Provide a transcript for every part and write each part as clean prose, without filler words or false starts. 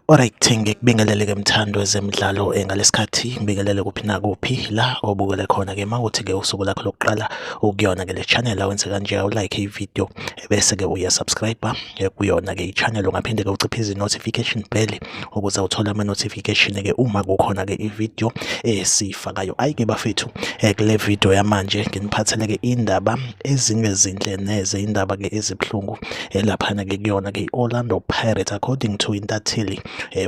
Alright, ngikubingelele-ke mthando wezemidlalo ngalesikhathi ngibingelele kuphi nakuphi la obukele khona-ke mawuthi-ke usuku lakho lokuqala ukuyona-ke le channel awenze kanje awulike i-video bese-ke uya-subscribe kuyona-ke i-channel. Ungaphinde-ke uciphe izi-notification bell ukuze uthole ama-notification-ke uma kukhona-ke i-video esiyifakayo. Ayi-ke bafethu, kule video yamanje nginiphathele-ke indaba ezingezinhle neze, indaba-ke ezibuhlungu laphana-ke kuyona-ke i-Orlando Pirates. According to intatheli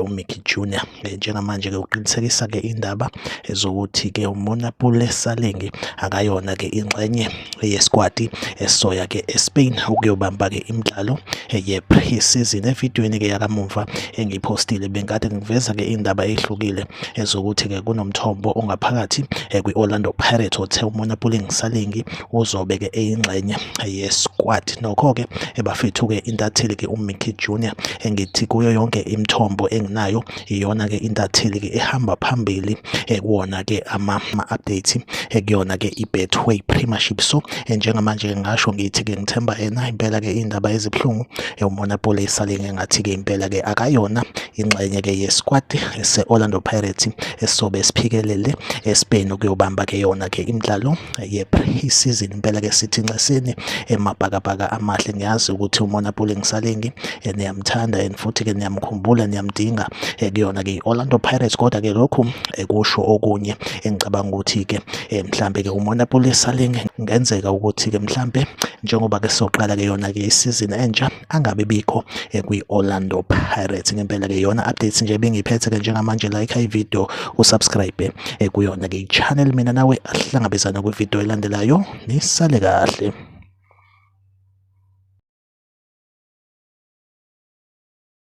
uMickey Junior, njengamanje-ke uqinisekisa-ke indaba ezokuthi-ke uMonnapule Saleng akayona-ke ingxenye yesquad esoya-ke eSpain ukuyobamba-ke imidlalo ye-pre-season. Evidweni-ke yakamumva engiyiphostile bengikade ngiveza-ke indaba ehlukile ezokuthi-ke kunomthombo ongaphakathi kwi-Orlando Pirates othe uMonnapule Saleng uzobe-ke eyingxenye ye-squad. Nokho-ke bafethu-ke intatheli-ke uMickey Junior, engithi kuyo yonke imithombo enginayo iyona-ke intatheli-ke ehamba phambili kuwona-ke ama-updates kuyona-ke i-Betway Premiership. So njengamanje ngingasho ngithi-ke ngithemba yena impela-ke indaba ezibuhlungu, uMonnapule Saleng ngathi-ke impela-ke akayona ingxenye-ke ye-squad se-Orlando Pirates esobe siphikelele eSpain ukuyobamba-ke yona-ke imidlalo ye-pre-season. Impela-ke sithi nxeseni emabhakabhaka amahle. Ngiyazi ukuthi uMonnapule Saleng niyamthanda and futhi-ke niyamkhumbula, niyamdinga kuyona-ke i-Orlando Pirates, kodwa-ke lokhu kusho okunye engicabanga ukuthi-ke mhlambe-ke uMonnapule Saleng kungenzeka ukuthi-ke mhlambe njengoba-ke soqala-ke yona-ke isizini entsha angabe bikho kwi-Orlando Pirates. Ngempela-ke yona updates nje bengiphethe-ke njengamanje. Like i-video, usubscribe kuyona-ke i-channel. Mina nawe ahlangabezana kwivideo elandelayo, nisale kahle.